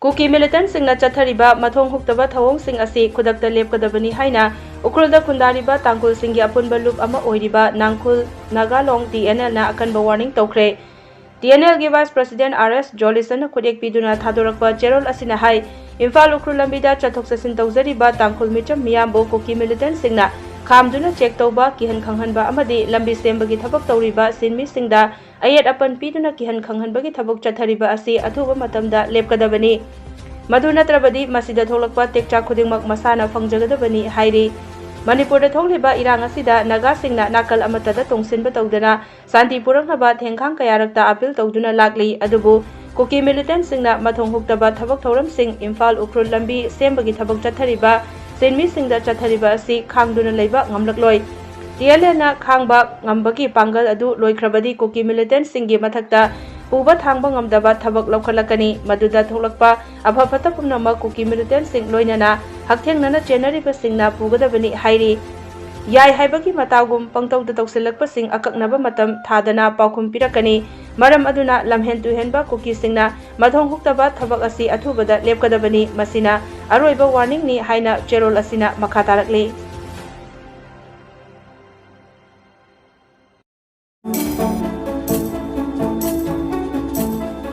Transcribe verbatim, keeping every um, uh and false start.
ꯀꯨꯀꯤ ꯃꯤꯂꯤꯇꯦꯟꯠꯁꯤꯡꯅ ꯆꯠꯊꯔꯤꯕ ꯃꯊꯣꯡ ꯍꯨꯛꯇꯕ ꯊꯧꯑꯣꯡꯁꯤꯡ ꯑꯁꯤ ꯈꯨꯗꯛꯇ ꯂꯦꯞꯀꯗꯕꯅꯤ ꯍꯥꯏꯅ ꯎꯈ꯭ꯔꯨꯜꯗ ꯈꯨꯟꯗꯥꯔꯤꯕ ꯇꯥꯡꯈꯨꯜꯁꯤꯡꯒꯤ ꯑꯄꯨꯟꯕ ꯂꯨꯞ ꯑꯃ ꯑꯣꯏꯔꯤꯕ ꯅꯥꯡꯈꯨꯜ ꯅꯥꯒꯥꯂꯣꯡ ꯇꯤ ꯑꯦꯟ ꯑꯦꯜꯅ ꯑꯀꯟꯕ ꯋꯥꯔꯅꯤꯡ ꯇꯧꯈ꯭ꯔꯦ꯫ ꯇꯤ ꯑꯦꯟ ꯑꯦꯜꯒꯤ ꯚꯥꯏꯁ ꯄ꯭ꯔꯁꯤꯗꯦꯟꯠ ꯑꯥꯔ ꯑꯦꯁ ꯖꯣꯂꯤꯁꯟꯅ ꯈꯨꯠꯌꯦꯛ ꯄꯤꯗꯨꯅ ꯊꯥꯗꯣꯔꯛꯄ ꯆꯦꯔꯣꯜ ꯑꯁꯤꯅ ꯍꯥꯏ, ꯏꯝꯐꯥꯜ ꯎꯈ꯭ꯔꯨꯜ ꯂꯝꯕꯤꯗ ꯆꯠꯊꯣꯛ ꯆꯠꯁꯤꯟ ꯇꯧꯖꯔꯤꯕ ꯇꯥꯡꯈꯨꯜ ꯃꯤꯆꯝ ꯃꯤꯌꯥꯝꯕꯨ ꯀꯨꯀꯤ ꯃꯤꯂꯤꯇꯦꯟꯠꯁꯤꯡꯅ ꯈꯥꯝꯗꯨꯅ ꯆꯦꯛ ꯇꯧꯕ, ꯀꯤꯍꯟ ꯈꯪꯍꯟꯕ ꯑꯃꯗꯤ ꯂꯝꯕꯤ ꯁꯦꯝꯕꯒꯤ ꯊꯕꯛ ꯇꯧꯔꯤꯕ ꯁꯤꯟꯃꯤꯁꯤꯡꯗ ꯑꯌꯦꯠ ꯑꯄꯟ ꯄꯤꯗꯨꯅ ꯀꯤꯍꯟ ꯈꯪꯍꯟꯕꯒꯤ ꯊꯕꯛ ꯆꯠꯊꯔꯤꯕ ꯑꯁꯤ ꯑꯊꯨꯕ ꯃꯇꯝꯗ ꯂꯦꯞꯀꯗꯕꯅꯤ꯫ ꯃꯗꯨ ꯅꯠꯇ꯭ꯔꯕꯗꯤ ꯃꯁꯤꯗ ꯊꯣꯛꯂꯛꯄ ꯇꯦꯛꯆꯥꯛ ꯈꯨꯗꯤꯡꯃꯛ ꯃꯁꯥꯅ ꯐꯪꯖꯒꯗꯕꯅꯤ ꯍꯥꯏꯔꯤ꯫ ꯃꯅꯤꯄꯨꯔꯗ ꯊꯣꯛꯂꯤꯕ ꯏꯔꯥꯡ ꯑꯁꯤꯗ ꯅꯥꯒꯥꯁꯤꯡꯅ ꯅꯥꯀꯜ ꯑꯃꯠꯇꯗ ꯇꯣꯡꯁꯤꯟꯕ ꯇꯧꯗꯅ ꯁꯥꯟꯇꯤ ꯄꯨꯔꯛꯅꯕ ꯊꯦꯡꯈꯥꯡ ꯀꯌꯥꯔꯛꯇ ꯑꯥꯄꯤꯜ ꯇꯧꯗꯨꯅ ꯂꯥꯛꯂꯤ꯫ ꯑꯗꯨꯕꯨ ꯀꯨꯀꯤ ꯃꯤꯂꯤꯇꯦꯟꯠꯁꯤꯡꯅ ꯃꯊꯣꯡ ꯍꯨꯛꯇꯕ ꯊꯕꯛ ꯊꯧꯔꯝꯁꯤꯡ, ꯏꯝꯐꯥꯜ ꯎꯈ꯭ꯔꯨꯜ ꯂꯝꯕꯤ ꯁꯦꯝꯕꯒꯤ ꯊꯕꯛ ꯆꯠꯊꯔꯤꯕ ꯁꯤꯟꯃꯤꯁꯤꯡꯗ ꯆꯠꯊꯔꯤꯕ ꯑꯁꯤ ꯈꯥꯡꯗꯨꯅ ꯂꯩꯕ ꯉꯝꯂꯛꯂꯣꯏ꯫ ꯇꯤ ꯑꯦꯟ ꯑꯦꯜꯅ ꯈꯥꯡꯕ ꯉꯝꯕꯒꯤ ꯄꯥꯡꯒꯜ ꯑꯗꯨ ꯂꯣꯏꯈ꯭ꯔꯕꯗꯤ ꯀꯨꯀꯤ ꯃꯤꯂꯤꯇꯦꯟꯠꯁꯤꯡꯒꯤ ꯃꯊꯛꯇ ꯄꯨꯕ ꯊꯥꯡꯕ ꯉꯝꯗꯕ ꯊꯕꯛ ꯂꯧꯈꯠꯂꯛꯀꯅꯤ꯫ ꯃꯗꯨꯗ ꯊꯣꯛꯂꯛꯄ ꯑꯐ ꯐꯠꯇ ꯄꯨꯝꯅꯃꯛ ꯀꯨꯀꯤ ꯃꯤꯂꯤꯇꯦꯟꯠꯁꯤꯡ ꯂꯣꯏꯅꯅ ꯍꯛꯊꯦꯡꯅꯅ ꯆꯦꯟꯅꯔꯤꯕꯁꯤꯡꯅ ꯄꯨꯒꯗꯕꯅꯤ ꯍꯥꯏꯔꯤ꯫ ꯌꯥꯏ ꯍꯥꯏꯕꯒꯤ ꯃꯇꯥꯒꯨꯝ ꯄꯪꯇꯧꯗ ꯇꯧꯁꯤꯜꯂꯛꯄꯁꯤꯡ ꯑꯀꯛꯅꯕ ꯃꯇꯝ ꯊꯥꯗꯅ ꯄꯥꯎꯈꯨꯝ ꯄꯤꯔꯛꯀꯅꯤ꯫ ꯃꯔꯝ ꯑꯗꯨꯅ ꯂꯝꯍꯦꯟ ꯇꯨꯍꯦꯟꯕ ꯀꯨꯀꯤꯁꯤꯡꯅ ꯃꯊꯣꯡ ꯍꯨꯛꯇꯕ ꯊꯕꯛ ꯑꯁꯤ ꯑꯊꯨꯕꯗ ꯂꯦꯞꯀꯗꯕꯅꯤ꯫ ꯃꯁꯤꯅ ꯑꯔꯣꯏꯕ ꯋꯥꯔꯅꯤꯡꯅꯤ ꯍꯥꯏꯅ ꯆꯦꯔꯣꯜ ꯑꯁꯤꯅ ꯃꯈꯥ ꯇꯥꯔꯛꯂꯤ꯫